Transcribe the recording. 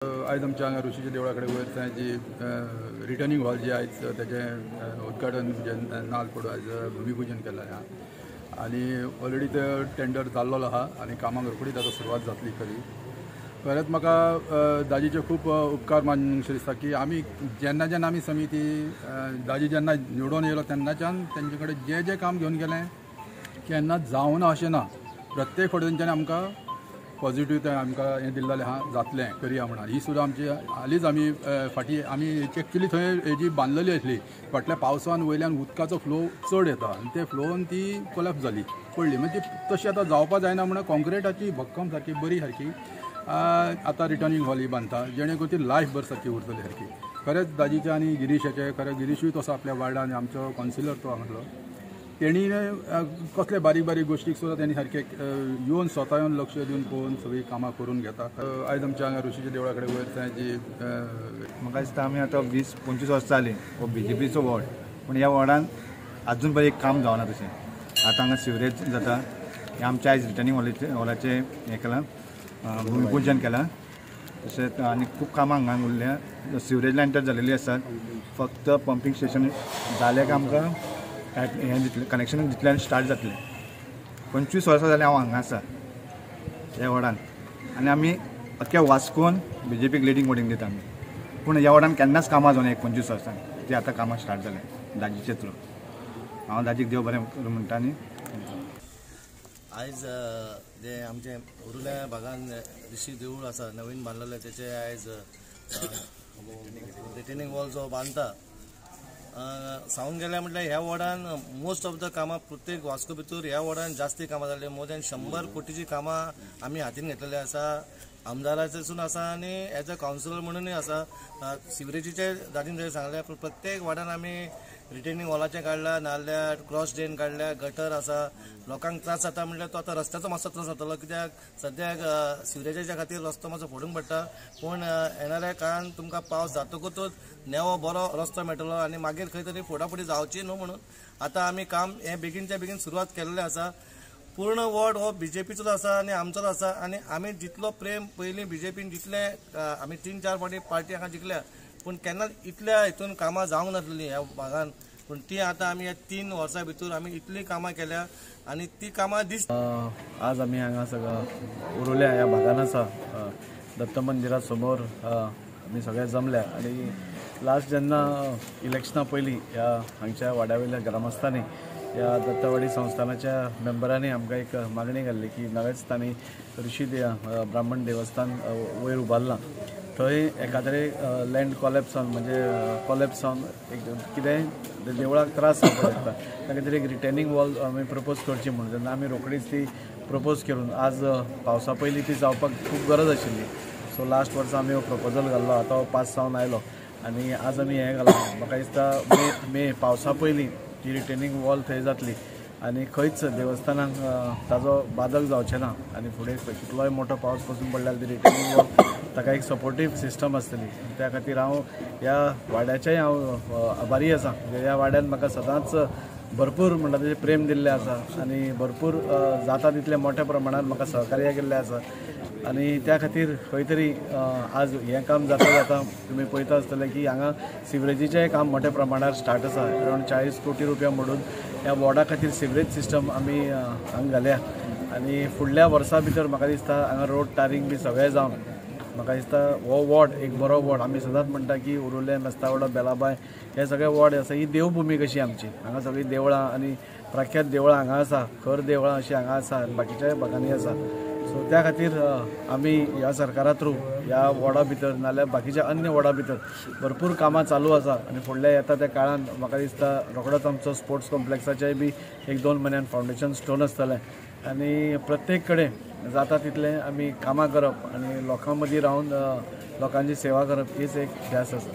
आयज आमच्या हांगा ऋषीच्या देवळा कडेन वयर थंय जी रिटर्निंग हॉल जी आयज तेजें उद्घाटन म्हणजे नाल पडून आयज भुमिपूजन केलां आहा आनी ऑलरेडी ते टेंडर जाल्लो आहा आनी कामाक रोखडीच आतां सुरवात जातली खरी. खरेंच म्हाका दाजीचे खूब उपकार मानशे दिसता की आमी जेन्ना जेन्ना आमी समिती दाजी जेन्ना निवडून येयलो तेन्नाच्यान तेंचे कडेन जें जें काम घेवन गेलें केन्नाच जावना अशें ना. प्रत्येक फावटी तेंच्यांनी आमकां पॉझिटिव्ह तें आमकां हें दिल्लें आहा जातलें करया म्हणून. ही सुद्दां आमची हालींच आमी फाटीं आमी एक्चुली थंय हेजी बांदलेली आसली फाटल्या पावसान वयल्यान उदकाचो फ्लो चड येता आनी ते फ्लोन ती कोलॅप्स जाली पडली. म्हणजे ती तशी आतां जावपा जायना म्हणून कॉन्क्रिटाची भक्कम सारकी बरी सारकी आतां रिटर्निंग हॉल ही बांदता जेणे करून ती लायफ भर सारकी उरतली सारकी. खरेंच दाजीचें आनी गिरीशाचें खरें गिरीशूय तसो आपल्या वार्डान आमचो कावन्सिलर तो म्हटलो तेणी कसले बारीक बारीक गोश्टीक सुद्दां तेणी सारकें येवन स्वता येवन लक्ष दिवन पळोवन सगळीं कामां करून घेता. आयज आमच्या हांगा ऋषीच्या देवळा कडेन वयर थंय जी म्हाका दिसता आमी आतां 20-25 वर्सां जालीं हो बीजेपीचो वॉर्ड, पूण ह्या वॉर्डान आजून पर्यंत एक काम जावना. तशें आतां हांगा सिवरेज जाता, हें आमचें आयज रिटर्निंग हॉलाचें हें केलां, भुमिपूजन केलां. तशेंच आनी खूब कामां हांगा उरल्या. सिवरेज लायन तर जालेली आसात, फक्त पंपींग स्टेशन जालें काय आमकां हें दितलें कनेक्शन दितलें आनी स्टार्ट जातलें. 25 वर्सां जालीं हांव हांगा आसा ह्या वॉर्डान आनी आमी अख्ख्या वास्कोन बीजेपीक लिडींग वोटींग दिता आमी, पूण ह्या वॉर्डान केन्नाच कामां जावना. 25 वर्सां ती आतां कामां स्टार्ट जालें दाजीचे थ्रू. हांव दाजीक देव बरें करूं म्हणटा. आनी आयज जे आमचे उरुल्या भागान ऋषी देवूळ आसा नवीन बांदलेलें तेचे आयज रिटेनिंग वॉल जो बांदता सांगून गेल्या म्हटल्यार ह्या वॉर्डान मोस्ट ऑफ the कामां प्रत्येक वास्को भितर ह्या वॉर्डान जास्ती कामां जाली. मोर दॅन 100 कोटीची कामां आमी हातीन घेतलेली आसा, आमदाराचेसून आसा आनी एज अ कावन्सिलर म्हणूनय आसा. सिवरेजीचे दादीन जरी सांगलें प्रत्येक वॉर्डान आमी रिटेनिंग वॉलाचें काडलां, नाल्यार क्रॉस ड्रेन काडल्या, गटर आसा. लोकांक त्रास जाता म्हटल्यार तो आतां रस्त्याचो मातसो त्रास जातलो कित्याक सद्याक सिवरेजाच्या खातीर रस्तो मातसो फोडूंक पडटा. पूण येणाऱ्या काळान तुमकां पावस जातकूच नेवो बरो रस्तो मेळटलो आनी मागीर खंय तरी फोडाफोडी जावची न्हू म्हणून आतां आमी काम हें बेगीनच्या बेगीन सुरवात केल्लें आसा. पूर्ण वॉर्ड हो बीजेपीचोच आसा आनी आमचोच आसा आनी आमी जितलो प्रेम पयलीं बीजेपीन जितलें आमी 3-4 फावटी पार्टी हांगा जिखल्या पूण केन्नाच इतल्या हितून कामां जावंक नासलेलीं ह्या भागान, पूण ती आतां आमी ह्या 3 वर्सां भितर आमी इतलीं कामां केल्या आनी ती कामां दिस. आज आमी हांगा सगळं उरुल्या ह्या भागान आसा दत्त मंदिरा समोर आमी सगळे जमल्या आनी लास्ट जेन्ना इलेक्शना पयलीं ह्या हांगच्या वाड्या वयल्या ग्रामस्थांनी ह्या दत्तवाडी संस्थानाच्या मेंबरांनी आमकां एक मागणी घाल्ली की नवेंच तांणी ऋषी ब्राह्मण देवस्थान वयर उबारलां थंय एकाद्रे लँड कॉलॅप्स जावन म्हणजे कॉलॅप्स जावन एक कितेंय देवळाक त्रास जावपाक शकता त्या खातीर एक रिटेनिंग वॉल आमी प्रपोज करची म्हणून तेन्ना आमी रोखडीच ती प्रपोज करून आज पावसा पयलीं ती जावपाक खूब गरज आशिल्ली. सो लास्ट वर्सा आमी हो प्रपोजल घाल्लो, आतां हो पास जावन आयलो आनी आज आमी हें घालां. म्हाका दिसता मे पावसा पयलीं ती रिटेनिंग वॉल थंय जातली आनी खंयच देवस्थानाक ताजो बादक जावचें ना आनी फुडें कितलोय मोठो पावस पसून पडल्यार ती रिटेनिंग वॉल ताका एक सपोर्टीव सिस्टम आसतली. त्या खातीर हांव ह्या वाड्याचेय हांव आभारी आसा. ह्या वाड्यान म्हाका सदांच भरपूर म्हणटा तेजें प्रेम दिल्लें आसा आनी भरपूर जाता तितल्या मोठ्या प्रमाणान म्हाका सहकार्य केल्लें आसा आनी त्या खातीर खंय तरी आज हें काम जाता जाता तुमी पळयता आसतलें की हांगा सिवरेजीचेंय काम मोठ्या प्रमाणार स्टार्ट आसा. अरावंड 40 कोटी रुपया म्हणून ह्या वॉर्डा खातीर सिवरेज सिस्टम आमी हांगा घाल्या आनी फुडल्या वर्सा भितर म्हाका दिसता हांगा रोड टारींग बी सगळें जावन म्हाका दिसता हो वॉर्ड एक बरो वॉर्ड. आमी सदांच म्हणटा की उरुलें, मेस्तावडो, बेलाबाय हे सगळे वॉर्ड आसा. ही देवभुमी कशी आमची, हांगा सगळीं देवळां आनी प्रख्यात देवळां हांगा आसा, खर देवळां अशीं हांगा आसा आनी बाकीच्याय भागांनी आसा. सो त्या खातीर आमी ह्या सरकारा थ्रू ह्या वॉर्डा भितर नाल्यार बाकीच्या अन्य वॉर्डा भितर भरपूर कामां चालू आसा आनी फुडल्या येता त्या काळान म्हाका दिसता रोखडोच आमचो स्पोर्ट्स कॉम्प्लेक्साचेय बी 1-2 म्हयन्यान फावंडेशन स्टोन आसतलें आनी प्रत्येक कडेन जाता तितलें आमी कामां करप आनी लोकां मदीं रावन लोकांची सेवा करप हीच एक ध्यास आसा.